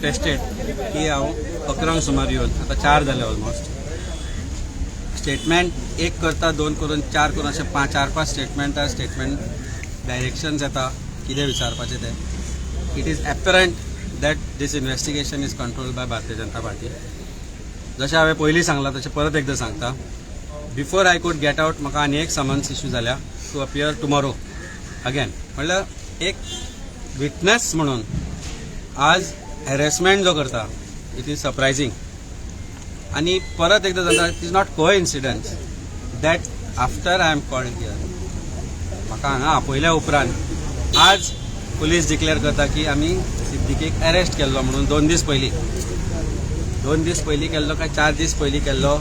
Protested की हांव 11ंक सुमार येवन आतां 4 जाले ऑलमोस्ट. स्टेटमेंट एक करता, दोन करून, चार करून, अशें पांच, चार पांच स्टेटमेंटार स्टेटमेंट डायरेक्शन्स येता, कितें विचारपाचें तें. It is apparent that this investigation is controlled by Bharatiya Janata Party. जशें हांवें पयलीं सांगलां तशें परत एकदां सांगता, before I could get out म्हाका आनी एक समन्स इश्यू जाल्या टू अपियर टुमॉरो अगेन. म्हणल्यार एक विटनस म्हणून आज हॅरेसमेंट जो करता, it is surprising. आनी परत एकदां जाता, it is not coincidence that after I am called here, म्हाका हांगा आपयल्या उपरांत आज पुलीस डिक्लेअर करता की आमी सिद्दीकीक अरेस्ट केल्लो म्हणून 2 दीस पयलीं. 2 दीस पयलीं केल्लो काय 4 दीस पयलीं केल्लो,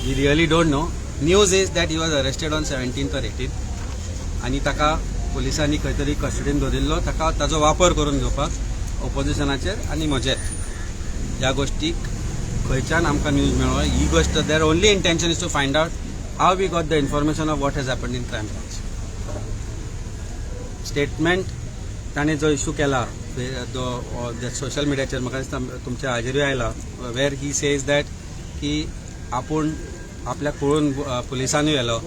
we really don't know. News is that he was arrested on 17th or 18 आनी ताका पुलिसांनी खंय तरी कस्टडीन दवरिल्लो, ताका ताजो वापर करून घेवपाक ओपोजिशनाचेर आनी म्हजेर. ह्या गोश्टीक खंयच्यान आमकां न्यूज मेळ्ळो ही गोश्ट, their only intention is to find out how we got the information of what has happened in crime branch. Statement ताणें जो इशू केला जो सोशल मिडियाचेर, म्हाका दिसता तुमच्या हाजेरूय आयला, वेर he says that की आपूण आपल्याक पळोवन पुलिसांनी व्हेलो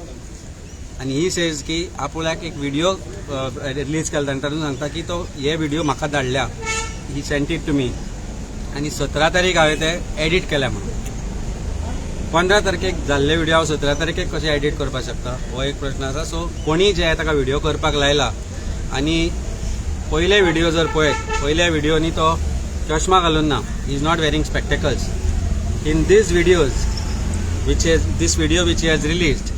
आनी he says की आपल्याक एक व्हिडिओ रिलीज केला आनी तातूंत सांगता की तो हे व्हिडिओ म्हाका धाडल्या, he sent it to me आनी 17 तारीख हांवें ते एडिट केल्या म्हणून. 15 तारखेक जाल्ले व्हिडिओ हांव 17 तारखेक कशें एडिट करपाक शकता, हो एक प्रश्न आसा. सो कोणी जे ताका व्हिडिओ करपाक लायला आनी पयले व्हिडिओ जर पळयत, पयल्या व्हिडिओनी तो चश्मा घालून ना, he is not wearing spectacles. In these videos, which is this video which he has released,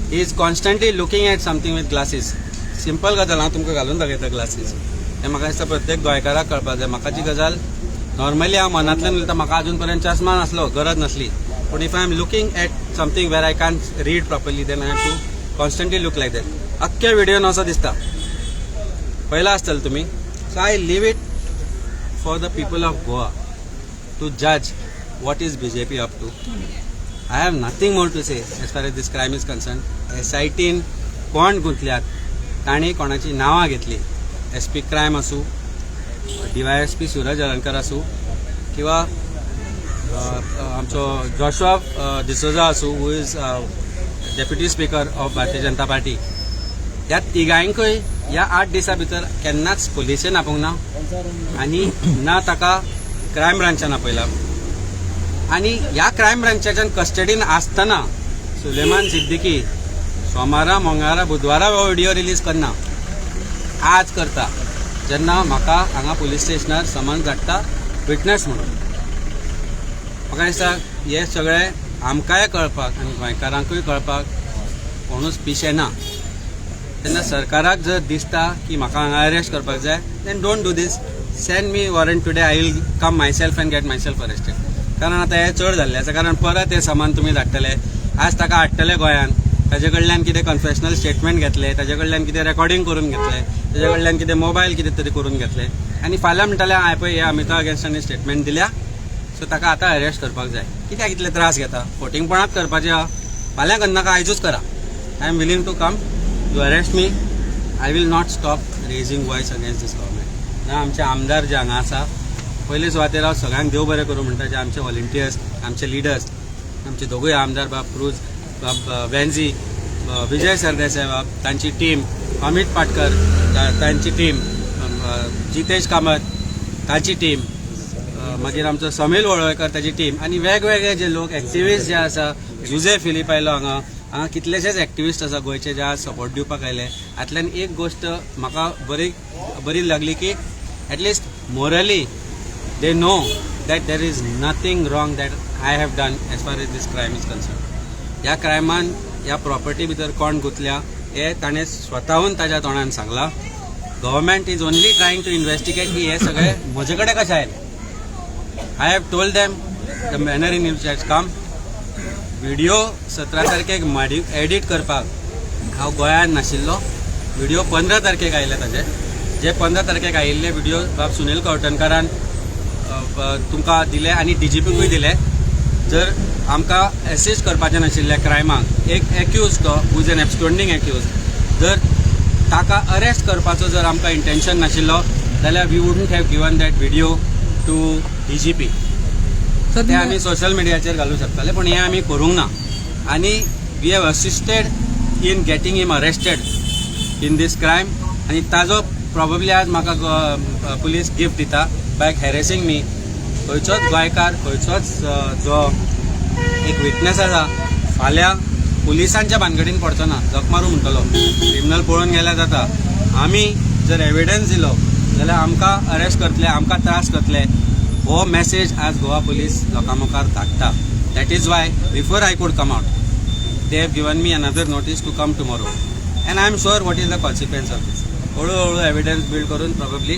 he is constantly looking at something with glasses. Simple गजाल, हांव तुमकां घालून दाखयता ग्लासीस. हें म्हाका दिसता प्रत्येक गोंयकाराक कळपाक जाय. म्हाका जी गजाल नॉर्मली हांव मनांतल्यान उलयता, म्हाका अजून पर्यंत चश्मा नासलो, गरज नासली, पूण if I am looking at something where I can read properly, then I have to constantly look like that. अख्ख्या व्हिडिओन असो दिसता, पळयला आसतलें तुमी. So I leave it for the people of Goa to judge what is BJP up to. I have nothing more to say as far as this crime is concerned. एसआयटीन कोण गुंतल्यात, तांणी कोणाची नांवां घेतली, एसपी क्रायम आसूं, DySP Suraj Halarnkar आसूं किंवा आमचो Joshua D'Souza आसूं, who is deputy speaker of Bharatiya Janata Party, ह्या तिगांकय ह्या 8 दिसां भितर केन्नाच पुलिसेन आपोवंक ना आनी ना ताका क्रायम ब्रांचान आपयला. आनी ह्या क्रायम ब्रांचाच्या कस्टडीन आसतना सुलेमान सिद्दीकी सोमारा, मंगळारा, बुधवारा हो व्हिडिओ रिलीज करना, आज करता जेन्ना म्हाका हांगा पुलीस स्टेशनार समन्स धाडटा विटनस म्हणून. म्हाका दिसता हे सगळें आमकांय कळपाक आनी गोंयकारांकूय कळपाक कोणूच पिशे ना. तेन्ना सरकाराक जर दिसता की म्हाका हांगा अरेस्ट करपाक जाय, then don't do this. Send me warrant today, I will come myself and get myself arrested. कारण आतां हें चड जाल्लें आसा. कारण परत हें सामान तुमी धाडटले, आज ताका हाडटले गोंयान, ताजे कडल्यान कितें कन्फेशनल स्टेटमेंट घेतले, ताजे कडल्यान कितें रेकॉर्डिंग करून घेतले, ताजे कडल्यान कितें मोबायल कितें तरी करून घेतले आनी फाल्यां म्हणटले, हांवें पळय हे अमिता अगेन्स्ट स्टेटमेंट दिल्या, सो ताका आतां अरेस्ट करपाक जाय. कित्याक इतले त्रास घेता? फटींगपणात करपाचें आहा, फाल्यां करनाका, आयजूच करा. I am willing to come. You arrest me, I will not stop raising voice against this government. ना आमचे आमदार जे हांगा आसा, पयले सुवातेर हांव सगळ्यांक देव बरें करूं म्हणटा, जे आमचे व्हॉलंटियर्स, आमचे लिडर्स, आमचे दोगूय आमदार बाब क्रूज, बाब वेन्झी, विजय सरदेसाय बाब, तांची टीम, अमित पाटकर तांची टीम, जितेश कामत ताची टीम, मागीर आमचो समील वळवयकर ताची टीम आनी वेगवेगळे जे लोक एक्टिविस्ट जे आसा, जुजे फिलीप आयलो हांगा. हांगा कितलेशेच एक्टिविस्ट आसा गोंयचे जे आज सपोर्ट दिवपाक आयले. हातल्यान एक गोश्ट म्हाका बरी बरी लागली की at least morally they know that there is nothing wrong that I have done as far as this crime is concerned. ह्या क्रायमान, ह्या प्रॉपर्टी भितर कोण गुंतल्या हे ताणें स्वताहून ताच्या तोंडान सांगलां. Government is only trying to investigate की हे सगळे म्हजे कडेन कशें आयलें. I have told them the manner in which has come. Video 17 तारखेक एडिट करपाक हांव गोंयांत नाशिल्लो. व्हिडिओ 15 तारखेक आयले ताजे. जे 15 तारखेक आयिल्ले व्हिडिओ बाब सुनील कवठणकारान तुमकां दिले आनी डीजीपीकूय दिले. जर आमकां एसिस्ट करपाचें नाशिल्लें क्रायमाक, एक एक्यूज तो who is an absconding accused, जर ताका अरेस्ट करपाचो जर आमकां इंटेन्शन नाशिल्लो जाल्यार we wouldn't have given that video. to DGP. Sir, ते आमी सोशल मिडियाचेर घालूंक शकताले, पूण हें आमी करूंक ना आनी we have assisted in getting him arrested in this crime. आनी ताजो प्रॉबेबली आज म्हाका पुलीस गिफ्ट दिता बाय हॅरेसिंग मी. खंयचोच गोंयकार, खंयचोच जो एक विटनेस आसा, फाल्यां पुलिसांच्या भानगडीन पडचो ना. झक मारू म्हणटलो, क्रिमिनल पळोवन गेल्यार जाता. आमी जर एविडन्स दिलो जाल्यार आमकां अरेस्ट करतले, आमकां त्रास करतले. हो मॅसेज आज गोवा पुलीस लोकां मुखार धाडटा. That is why before I could come out, they have given me another notice to come tomorrow, and I am sure what is the consequence of this. हळू हळू एविडन्स बिल्ड करून, probably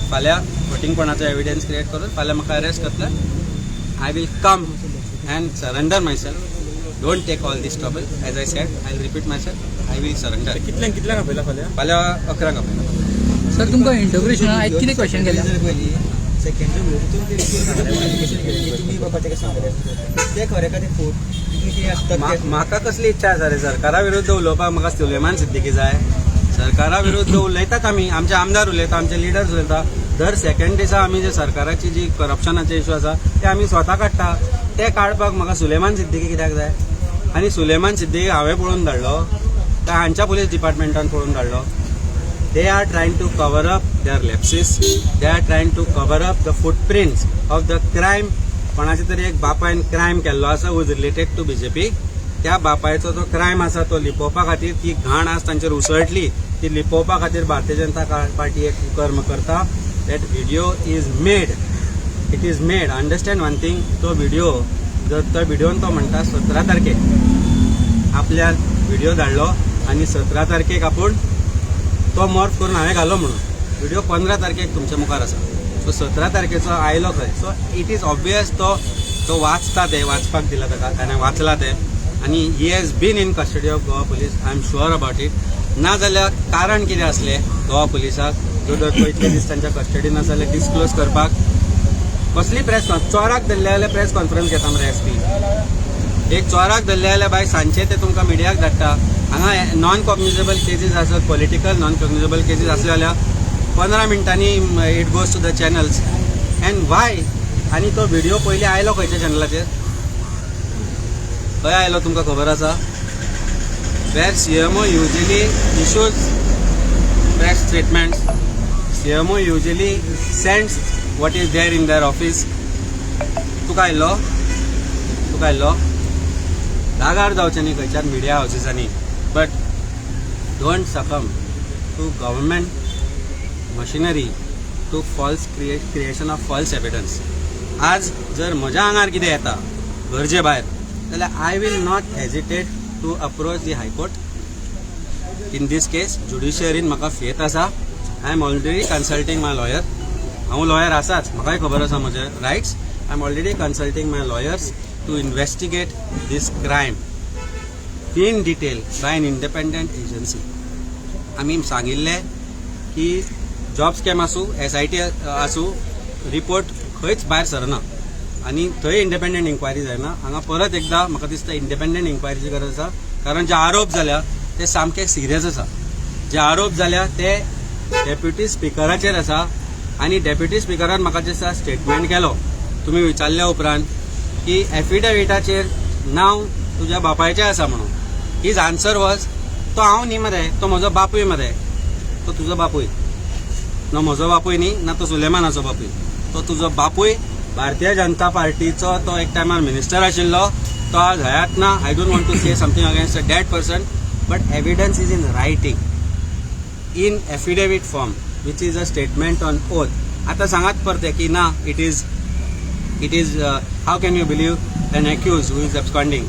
फाल्यां फटींगपणाचो evidence create करून फाल्यां म्हाका arrest करतले. I will come and surrender myself. Don't take all this trouble. As I said, I will repeat myself, I will surrender. कितल्यांक कितल्यांक आपयला फाल्यां? फाल्यां 11ंक आपयला. सर, तुमकां इंटरोगेशन आयज कितें क्वेश्चन केलें? सेकंड व्हिडिओ तुमी बाबा ताका सांगलें तें खरें काय तें खोट कितें आसता? म्हाका कसली इच्छा आसा रे सरकारा विरुद्ध उलोवपाक? म्हाका सुलेमान सिद्दीकी जाय? सरकारा विरुद्ध उलयतात आमी, आमचे आमदार उलयता, आमचे लिडर्स उलयता. दर सेकंड दिसा आमी जे सरकाराची जी करप्शनाचे इशू आसा ते आमी स्वता काडटा. ते काडपाक म्हाका सुलेमान सिद्दीकी कित्याक जाय? आनी सुलेमान सिद्दीकी हांवें पळोवन धाडलो काय हांच्या पुलीस डिपार्टमेंटान पळोवन धाडलो? They are trying to cover up their lapses. They are trying to cover up the footprints of the crime. कोणाचे तरी एक बापायन क्रायम केल्लो आसा who is related to BJP. त्या बापायचो जो क्रायम आसा तो लिपोवपा खातीर, ती घाण आज तांचेर उसळटली, ती लिपोवपा खातीर भारतीय जनता पार्टी एक कुकर्म करता. That video is made, it is made. Understand one thing, तो व्हिडिओ जर तो व्हिडिओन तो म्हणटा 17 तारखेक आपल्या व्हिडिओ धाडलो आनी 17 तारखेक आपूण तो मॉर्फ करून हांवें घालो म्हणून. व्हिडिओ 15 तारखेक तुमच्या मुखार आसा. सो 17 तारखेचो आयलो खंय? सो it is obvious, तो तो वाचता, ते वाचपाक दिला ताका, ताणें वाचला ते आनी he has been in custody of Goa Police. I am sure about it. ना जाल्यार कारण कितें आसलें गोवा पुलिसाक जो जर तो इतले दीस तांच्या कस्टडीन आसा जाल्यार डिस्क्लोज करपाक? कसली प्रेस? चोराक धरले जाल्यार प्रेस कॉन्फरन्स घेता मरे एसपी. एक चोराक धरले जाल्यार बाय सांजचे ते तुमकां मिडियाक धाडटा. हांगा नॉन कॉग्निजेबल केसीस आसत, पॉलिटिकल नॉन कॉग्निजेबल केसीस आसले जाल्यार 15 मिनटांनी it goes to the channels. And why? आनी तो व्हिडिओ पयलीं आयलो खंयच्या चॅनलाचेर? खंय आयलो तुमकां खबर आसा? Where CMO usually issues press statements, CMO usually sends what is there in their office. तुका आयलो? तुका आयलो? रागार जावचें न्ही खंयच्याच media हावसिसांनी, but don't succumb to government machinery to false creation of false evidence. आज जर म्हज्या आंगार कितें येता गरजे भायर जाल्यार I will not hesitate to approach the High Court in this case. ज्युडिशियरीन म्हाका फेथ आसा. I am already consulting my lawyer. हांव लॉयर आसाच, म्हाकाय खबर आसा म्हजे rights. I am already consulting my lawyers to investigate this crime in detail by an independent agency. आमी सांगिल्लें की जॉब स्कॅम आसूं, एसआयटी आसूं, रिपोर्ट खंयच भायर सरना आनी थंय इंडिपेंडंट इन्क्वायरी जायना. हांगा परत एकदा म्हाका दिसता इंडिपेंडंट इन्क्वायरीची गरज आसा, कारण जे आरोप जाल्या ते सामके सिरियस आसा. जे आरोप जाल्या ते डेप्युटी स्पिकराचेर आसा आनी डेप्युटी स्पिकरान म्हाका दिसता स्टेटमेंट केलो तुमी विचारल्या उपरांत की एफिडेविटाचेर नांव तुज्या बापायचें आसा म्हणून. His answer was, तो हांव न्ही मरे, तो म्हजो बापूय मरे. तो तुजो बापूय ना म्हजो बापूय न्ही, ना तो सुलेमानाचो बापूय. तो तुजो बापूय भारतीय जनता पार्टीचो, तो एक टायमार मिनिस्टर आशिल्लो, तो आज हयात ना. I don't want to say something against a dead person, but evidence is in writing, in affidavit form, which is a statement on oath. आतां सांगात परते की ना, it is how can you believe an accused who is absconding?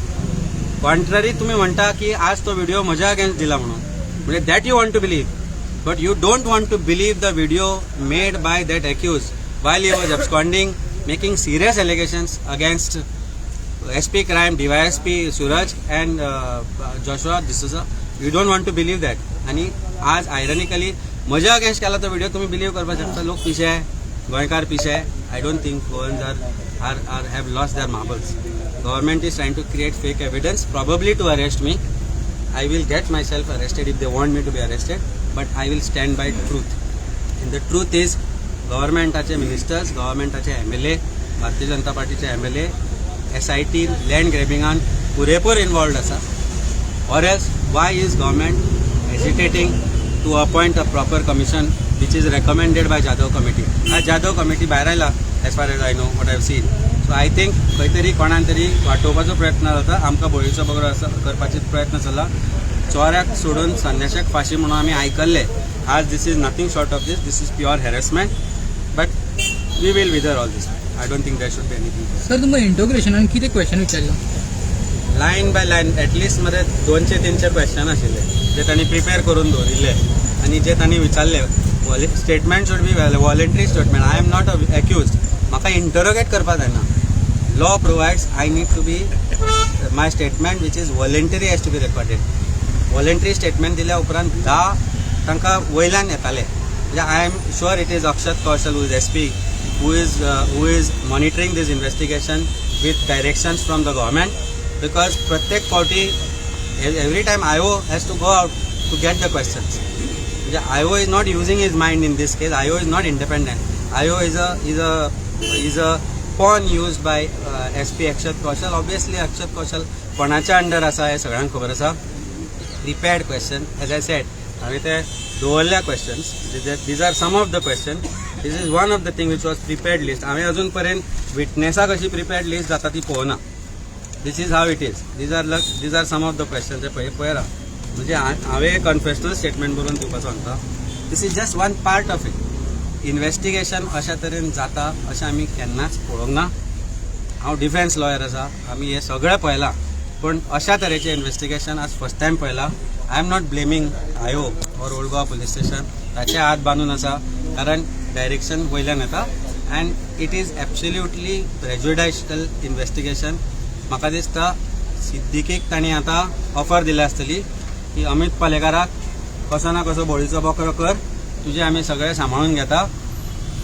Contrary, तुम्ही म्हणटा की आज तो व्हिडिओ म्हज्या अगेन्स्ट दिला म्हणून, म्हणजे that you want to believe, but you don't want to believe the video made by that accused while he was absconding, making serious allegations against SP Crime, DySP Suraj and Joshua D'Souza. You don't want to believe that. आणि आज ironically म्हज्या against केला तो video तुम्ही believe करपाक शकता. लोक पिशे, गोंयकार पिशे? I don't think Goans are have lost their marbles. Government is trying to create fake evidence, probably to arrest me. I will get myself arrested if they want me to be arrested, but I will stand by truth. And the truth is, गव्हर्मेंटाचे ministers, गव्हर्मेंटाचे MLA, Bharatiya Janata पार्टीचे MLA SIT land ग्रॅबिंगान पुरेपूर involved आसा, or else why is government hesitating to appoint a proper commission which is recommended by Jadhav Committee? आज Jadhav committee भायर आयला, as far as I know, what I seen. So I think खंय तरी कोणान तरी वाटोवपाचो प्रयत्न जाता, आमकां बळीचो बरो असो करपाचो प्रयत्न चल्ला. चोऱ्याक सोडून संन्याशाक फाशी म्हणून आमी आयकल्ले. आज this is nothing short of this. This is pure harassment, but we will weather all this. I don't think there should be anything. Sir, तुमकां इंटरोगेशनान कितें क्वेश्चन विचारलां? लायन बाय लायन, एटलिस्ट मरे 200 300 क्वेश्चन आशिल्ले जे तांणी प्रिपेर करून दवरिल्ले आनी जे तांणी विचारले. Statement should be voluntary statement. I am not a accused. म्हाका इंटरोगेट करपाक जायना. Law provides I need to be, my statement which is voluntary has to be recorded. Voluntary statement दिल्या उपरांत धा तांकां वयल्यान येताले. म्हणजे I am sure it is Akshat Kaushal, who is SP, who is monitoring this investigation with directions from the government, because प्रत्येक फावटी, every time, IO has to go out to get the questions. म्हणजे IO is not using his mind in this case. IO is not independent. IO is a pawn used by SP Akshat Kaushal. Obviously Akshat Kaushal कोणाच्या under आसा हें सगळ्यांक खबर आसा. Prepared question, as I said, हांवें ते दवरल्या questions. These are some of the question. This is one of the thing which was prepared list. हांवें अजून पर्यंत विटनेसाक अशी प्रिपेर्ड लिस्ट जाता ती पळोवना. This is how it is. These are some of the question. ते पळय पळयला म्हणजे हांवें कन्फेशनल स्टेटमेंट बरोवन दिवपाचो सांगता. This is just one part of it. Investigation अशा तरेन जाता अशें आमी केन्नाच पळोवंक ना. हांव डिफेन्स लॉयर आसा. आमी हें सगळें पळयलां, पूण अशा तरेचें इन्वेस्टिगेशन आज फर्स्ट टायम पळयलां. I am not blaming IO or Old Goa Police Station. ताचे हात बांदून आसा, कारण डायरेक्शन वयल्यान येता and it is absolutely prejudicial investigation. म्हाका दिसता सिद्दीकीक तांणी आतां ऑफर दिल्या आसतली की अमित पालेकाराक कसो ना कसो बळीचो बकरो कर, तुजें आमी सगळें सांबाळून घेता,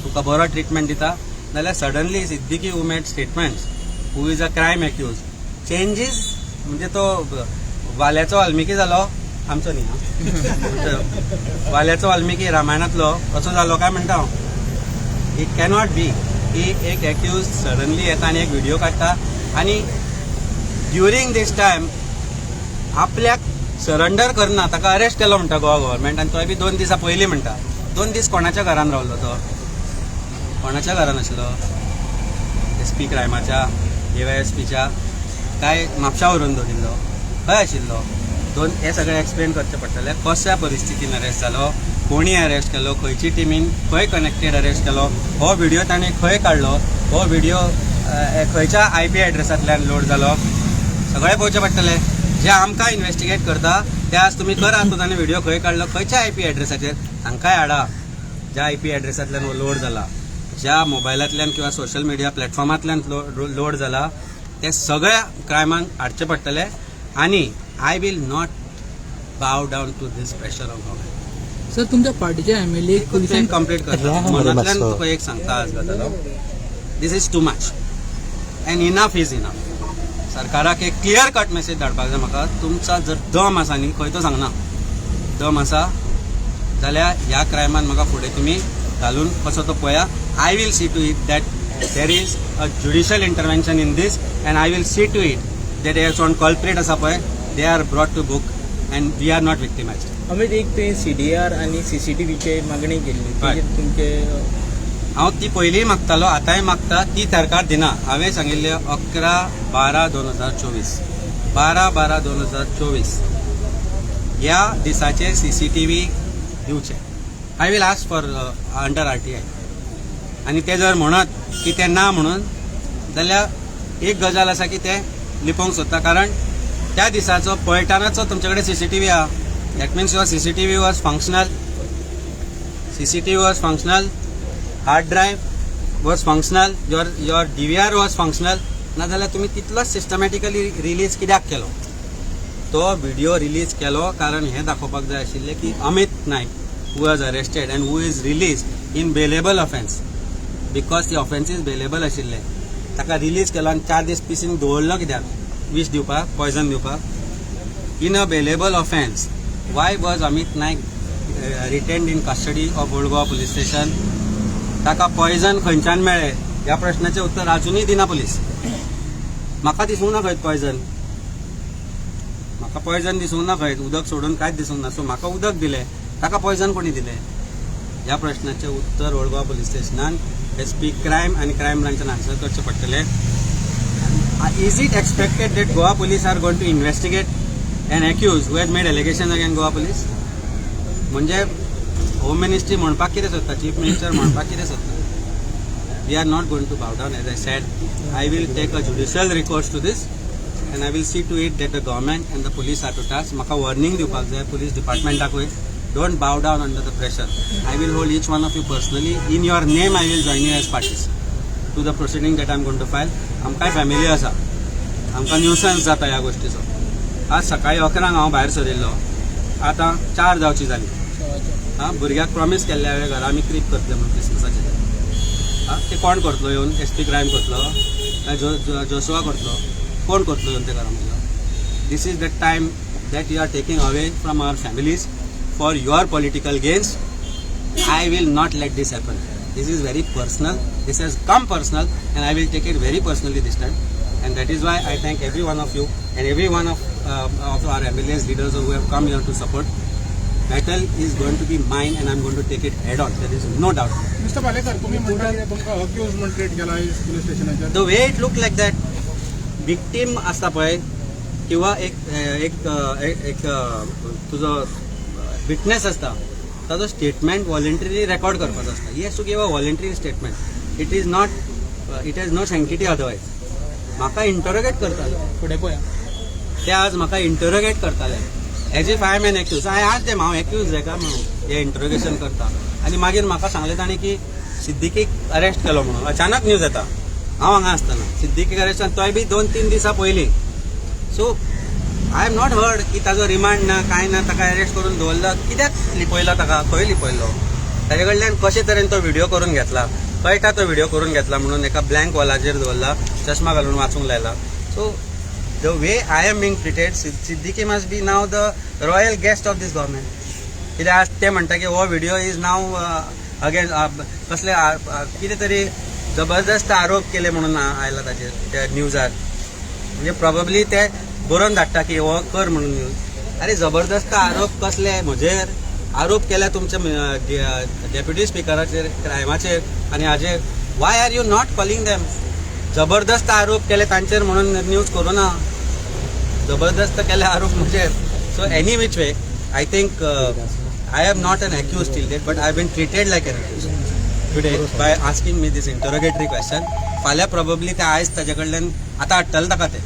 तुका बरो ट्रिटमेंट दिता. नाल्यार suddenly Siddiqui, who made statements, who is a crime accused, changes. म्हणजे तो वाल्याचो वाल्मिकी जालो आमचो न्ही आं. वाल्याचो वाल्मिकी रामायणांतलो असो जालो काय म्हणटा हांव. It cannot be की एक एक्यूज सडनली येता आनी एक व्हिडिओ काडटा आनी ड्युरींग दीस टायम आपल्याक सरंडर करना. ताका अरेस्ट केलो म्हणटा गोवा गव्हर्मेंट आनी तोय बी 2 दिसां पयलीं म्हणटा. 2 दीस कोणाच्या घरान रावलो तो? कोणाच्या घरान आशिल्लो? एस पी क्रायमाच्या, एवायएसपीच्या, काय म्हापशा व्हरून दवरिल्लो? खंय आशिल्लो दोन? हे सगळें एक्सप्लेन करचें पडटलें. कश्या परिस्थितीन अरेस्ट जालो, कोणी अरेस्ट केलो, खंयची टिमीन, खंय कनेक्टेड अरेस्ट केलो, हो व्हिडिओ ताणें खंय काडलो, हो व्हिडिओ खंयच्या I P एड्रेसांतल्यान लोड जालो, सगळें पळोवचें पडटलें. जे आमकां इन्वेस्टिगेट करता ते आज तुमी करा. तो ताणें व्हिडिओ खंय काडलो, खंयच्या I P एड्रेसाचेर, तांकांय हाडा. ज्या I P एड्रेसांतल्यान हो लोड जाला, ज्या मोबायलांतल्यान किंवा सोशल मिडिया प्लॅटफॉर्मांतल्यान लोड जाला, ते सगळ्या क्रायमांक हाडचे पडटले आनी I will not bow down to this pressure of government. Sir, तुमच्या पार्टीचे एमएलए पुलिसांक कंप्लीट करता. मनांतल्यान तुका एक सांगता, आज गजाल, this is too much and enough is enough. सरकाराक एक क्लियर कट मेसेज धाडपाक जाय म्हाका. तुमचा जर दम आसा न्ही, खंय तो सांगना, दम आसा जाल्यार ह्या क्रायमान म्हाका फुडें तुमी घालून कसो तो पळया. I will see to it that there is a judicial intervention in this and I will see to it that हे कोण कल्प्रेट आसा पळय, they are brought to book and we are not victimized. Amit, एक तुवें CDR आनी सीसीटीव्हीची मागणी केल्ली. तेजेर तुमचे हांव ती पयलीं मागतालो, आतांय मागता. ती सरकार दिना. हांवें सांगिल्लें 11/12/2024, 12/12/2024 ह्या दिसाचे सीसीटीव्ही दिवचे. I will ask for under RTI. आनी ते जर म्हणत की ते ना म्हणून, जाल्यार एक गजाल आसा की ते लिपोवंक सोदता, कारण त्या दिसाचो पळटानाचो तुमचे कडेन सीसीटीव्ही आहा. That means your CCTV was functional. CCTV was functional, hard drive was functional, your DVR was functional. नाजाल्यार तुमी तितलोच सिस्टमॅटिकली रिलीज कित्याक केलो? तो व्हिडिओ रिलीज केलो कारण हें दाखोवपाक जाय आशिल्लें की Amit Naik, who was arrested and who is release in bailable offence, because the offence is bailable आशिल्ले, ताका रिलीज केलो आनी 4 दीस पीसीन दवरलो कित्याक? विश दिवपाक, पॉयझन दिवपाक? In a bailable offence, why was Amit Naik retained in custody of Old Goa Police Station? ताका पॉयझन खंयच्यान मेळ्ळें ह्या प्रश्नाचें उत्तर अजुनूय दिना पुलीस. म्हाका दिसूंक ना खंयच पॉयझन, म्हाका पॉयझन दिसूंक ना खंयच, उदक सोडून कांयच दिसूंक ना. सो म्हाका उदक दिलें, ताका पॉयझन कोणी दिलें? ह्या प्रश्नाचें उत्तर ओल्ड गोवा पुलीस स्टेशनान एसपी क्रायम आनी क्रायम ब्रांचान आन्सर करचें पडटलें. Is it expected that Goa Police are going to investigate an accused who has made allegation against Goa Police? म्हणजे होम मिनिस्ट्री म्हणपाक कितें सोदता, चीफ मिनिस्टर म्हणपाक कितें सोदता? We are not going to bow down. As I said, I will take a judicial recourse to this and I will see to it that the government and the police are to task. म्हाका warning दिवपाक जाय police डिपार्टमेंटाकूय, don't bow down under the pressure. I will hold each one of you personally. In your name I will join you as parties to the proceeding that I am going to file. आमकांय family आसा, आमकां न्युसन्स जाता ह्या गोश्टीचो. आज सकाळी 11 हांव भायर सरिल्लो, आतां 4 जावची जाली. आं, भुरग्याक प्रॉमीस केल्लें हांवें घरा आमी क्रीब करतले म्हणून क्रिसमसाचेर. आं, ते कोण करतलो येवन? एस पी क्रायम करतलो काय जोसुआ करतलो? कोण करतलो येवन ते घरा म्हज्या? This is the time that you are taking away from our families for your political gains. I will not let this happen. This is very personal. This has come personal, and I will take it very personally this time. And that is why I thank every one of you and every one of our MLAs, leaders who have come here to support. Battle is going to be mine, and I'm going to take it head on. There is no doubt. Mister Palekar, तुम्ही म्हणता की तुमकां accused म्हण treat केला police स्टेशनाचेर? The way it look like that, victim आसता पळय किंवा एक एक एक, एक तुजो विटनेस आसता, ताजो स्टेटमेंट वॉलेंटरीली रेकॉर्ड करपाचो आसता. He has to give a voluntary statement. It is not, it has no sanctity otherwise. म्हाका इंटरोगेट करताले. फुडें पळया. ते आज म्हाका इंटरोगेट करताले as if I am an accused. हांवें आज ते हांव एक्यूज जाय म्हणून हे इंटरोगेशन करता. आनी मागीर म्हाका सांगलें ताणें की सिद्दीकीक अरेस्ट केलो म्हणून. अचानक न्यूज येता हांव हांगा आसतना सिद्दीकीक अरेस्ट, आनी तोय बी 2-3 दिसां पयलीं. So I have not heard की ताजो रिमांड ना, कांय ना, ताका अरेस्ट करून दवरला. कित्याक लिपयलो ताका? खंय लिपयलो? ताजे कडल्यान कशे तरेन तो व्हिडिओ करून घेतला? कळटा तो व्हिडिओ करून घेतला म्हणून एका ब्लँक वॉलाचेर दवरला, चश्मा घालून वाचूंक लायला. So the way I am being treated, Siddiqui must be now the royal guest of this government. कित्याक आज ते म्हणटा की हो व्हिडिओ is नाव अगेन कसले कितें तरी जबरदस्त आरोप केले म्हणून आयला ताचेर त्या न्यूजार. म्हणजे प्रॉबेबली ते बरोवन धाडटा की हो कर म्हणून न्यूज. अरे, जबरदस्त आरोप कसले म्हजेर आरोप केल्या तुमच्या डेप्युटी स्पिकराचेर, क्रायमाचेर आनी हाजेर. Why are you not calling them? जबरदस्त आरोप केले तांचेर म्हणून न्यूज करूं ना? जबरदस्त केले आरोप म्हजेर. So any which way, I think I am not an accused till date, but I been treated like an accused today by asking me this interrogatory question. फाल्यां प्रॉबेबली ते आयज ताजे कडल्यान आतां हाडटले ताका. ते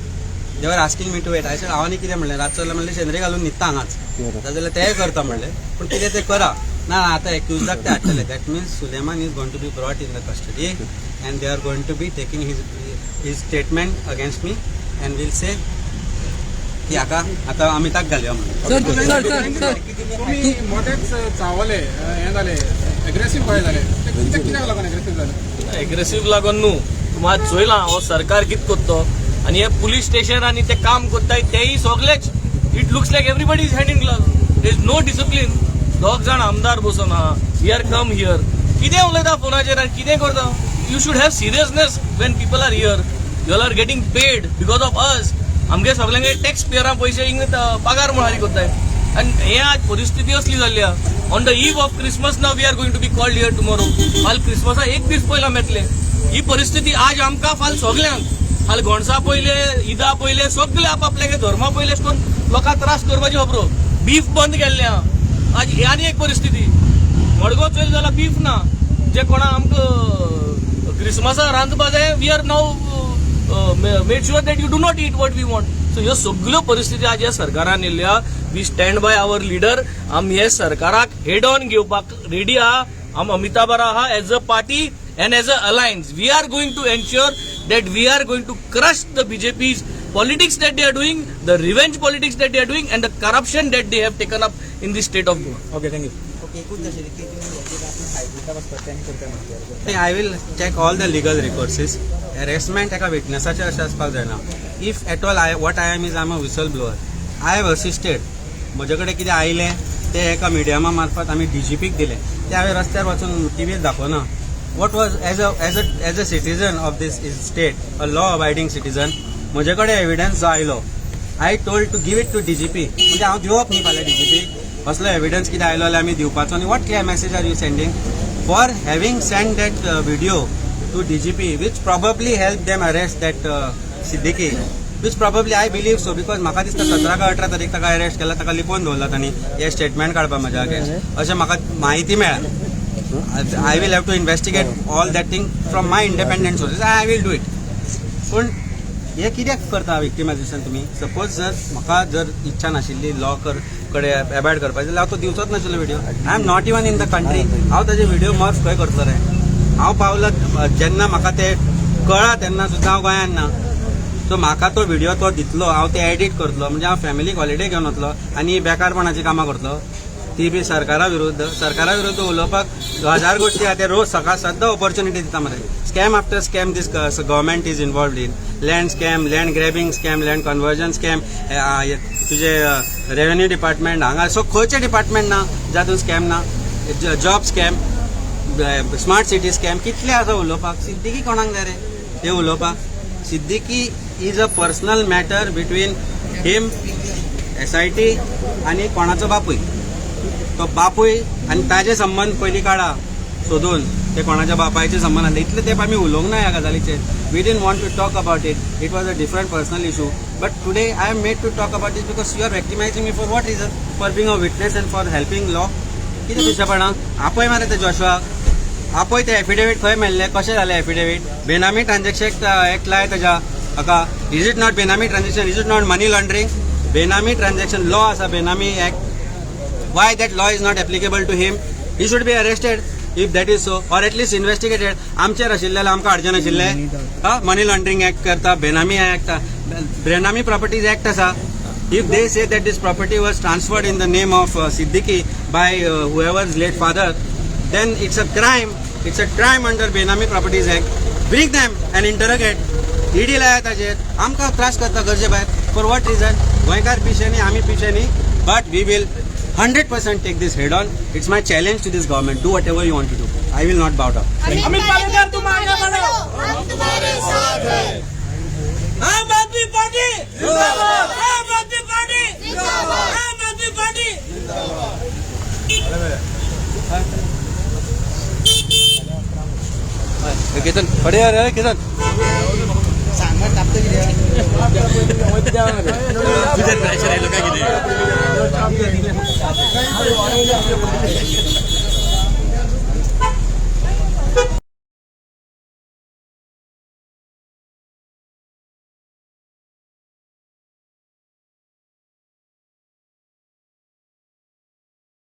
they were asking me to wait. I हांव आनी कितें म्हणलें, रातचो जाल्यार म्हणलें शेंदरी घालून न्हिदता हांगाच, जाल्यार तेय करता म्हणलें, पूण कितें तें करा. ना, आतां एक्युजाक ते हाडटले. That means Suleman is going to be brought in the custody and they are going to be taking his statement against me and will say की हाका आतां अमिताक घालया म्हणून. Sir, sir, sir, sir. तुम्ही मदेच चावले, हें जालें, एग्रेसीव कशें जालें ते? कित्याक कित्याक लागून एग्रेसीव जालें? एग्रेसीव लागून न्हू. तुमी आज चोयलां हो सरकार कित करतो आनी हे पुलीस स्टेशन आनी ते काम करताय तेय सगलेच. It looks like everybody is hand in glove. There is no discipline. दोग जाण आमदार बसून आहा here, come here, कितें उलयता फोनाचेर आनी कितें करता. You should have seriousness when people are here. You are getting paid because of us. आमगे सगल्यांगे टॅक्स पेयरां पयशे हिंग पगार म्हणून करताय आनी हे आज परिस्थिती असली जाल्ली आहा. On the eve of Christmas now we are going to be called here tomorrow. फाल क्रिसमसा एक दीस पयला मेळटले. ही परिस्थिती आज आमकां, फाल सगल्यांक. फाल गोणसा पयले, ईदा पयले, सगळे आपापल्या धर्मा पयले करून लोकांक त्रास करपाची खबरो. बीफ बंद केल्लें आहा आज. ही आनी एक परिस्थिती. मडगांव चोयलें जाल्यार बीफ ना. जे कोणा आमकां क्रिसमसा रांदपा जाय, we are now made sure that you do not eat what we want. So ह्यो सगल्यो परिस्थिती आज ह्या सरकारान येयल्या. We stand by our leader. आमी हे सरकाराक हेड ऑन घेवपाक रेडी आहा. आम अमिता बारा आहा. As a party and as a alliance, we are going to ensure that we are going to crush the BJP's politics that they are doing, the revenge politics that they are doing, and the corruption that they have taken up in the state of Goa. Okay, thank you. Okay, एकूच आशिल्लें की तुमी हेजेर आपली हायकोर्टाक वचपाचें आनी करता म्हटल्यार? I will check all the legal recourses. Harassment एका विटनेसाचें अशें आसपाक जायना. If at all, I what I am is I am a whistle blower. I have assisted. म्हजे कडेन कितें आयलें तें एका मिडियमा मार्फत आमी डीजीपीक दिलें. तें हांवें रस्त्यार वचून टिवीर दाखोवना. What was as a citizen of this state, a law abiding citizen, म्हजे कडेन एविडन्स जो आयलो, I told to give it to DGP. म्हणजे हांव दिवप न्ही फाल्यां डीजीपी असलो एविडन्स कितें आयलो जाल्यार आमी दिवपाचो. आनी what clear message are you sending for having send that video to DGP, which probably help them arrest that Siddiqui, which probably I believe so, because म्हाका दिसता 17 का 18 तारीख ताका अरेस्ट केला, ताका लिपोवन दवरला तांणी हे स्टेटमेंट काडपा म्हज्या अगेन्स्ट, अशें म्हाका म्हायती मेळ्ळा. I will have to investigate all that thing from my independent sources. I will do it. पूण हे कित्याक करता विक्टिमायझेशन तुमी? सपोज जर म्हाका जर इच्छा नाशिल्ली लॉ कर कडेन एबायड करपाची जाल्यार हांव तो दिवचोच नाशिल्लो video. I am not even in the country. हांव ताजे व्हिडिओ मर्फ खंय करतलो रे? हांव पावलो जेन्ना म्हाका ते कळ्ळा तेन्ना सुद्दां हांव गोंयांत ना. सो म्हाका तो व्हिडिओ तो दितलो, हांव ते एडिट करतलो, म्हणजे हांव फॅमिलीक हॉलिडे घेवन वतलो आनी बेकारपणाची कामां करतलो, ती बी सरकारा विरुद्ध. सरकारा विरुद्ध उलोवपाक हजार गोष्टी आहा. ते रोज सकाळ सद्दां ऑपॉर्च्युनिटी दिता मरे. Scam after scam this government is involved in: land scam, land grabbing scam, land conversion scam, तुजे रेव्हेन्यू डिपार्टमेंट हांगा. सो खंयचें डिपार्टमेंट ना जातून स्कॅम ना? Job scam, smart city scam, कितले आसा उलोवपाक. सिद्दीकी कोणाक जाय रे ते उलोवपाक? Siddiqui is a personal matter between him, SIT आनी कोणाचो बापूय. तो बापूय आनी ताजे संबंद पयलीं काडा सोदून, ते कोणाच्या बापायचे संबंद आसले. इतले तेंप आमी उलोवंक ना ह्या गजालीचेर. We didn't want to talk about it. It was a different personal issue, but today I am made to talk about it because you are victimizing me. For what reason? For being a witness and for helping law? कितें पिशेपणां? आपय मरे ते जोशुआक, आपय. ते affidavit खंय मेळ्ळें? कशें जालें affidavit? बेनामी ट्रान्झॅक्शन एक्ट लाय ताज्या हाका. Is it not benami transaction? Is it not money laundering? Benami transaction law आसा, बेनामी act. Why that law is not applicable to him? He should be arrested if that is so, or at least investigated. आमचेर आशिल्ले जाल्यार आमकां हाडचें नाशिल्लें? Money laundering act करता, बेनामी एक्ट, बेनामी प्रॉपर्टीज एक्ट आसा. If they say that this property was transferred in the name of Siddiqui by whoever's late father, then it's a crime. It's a crime under Benami Properties Act. Bring them and interrogate. ED लाया ताजेर. आमकां त्रास करता गरजे भायर. For what reason? गोंयकार पिशे न्ही, आमी पिशे न्ही, but we will 100% take this head on. It's my challenge to this government. Do whatever you want to do. I will not bow down. Amit Palekar, तुम आगे बढ़ो, हम तुम्हारे साथ हैं. आम आदमी पार्टी जिंदाबाद! आम आदमी पार्टी जिंदाबाद! आम आदमी पार्टी. केतन फडे रे केतन. सांग तापता कितें? तुझेर प्रेशर आयलो काय कितें?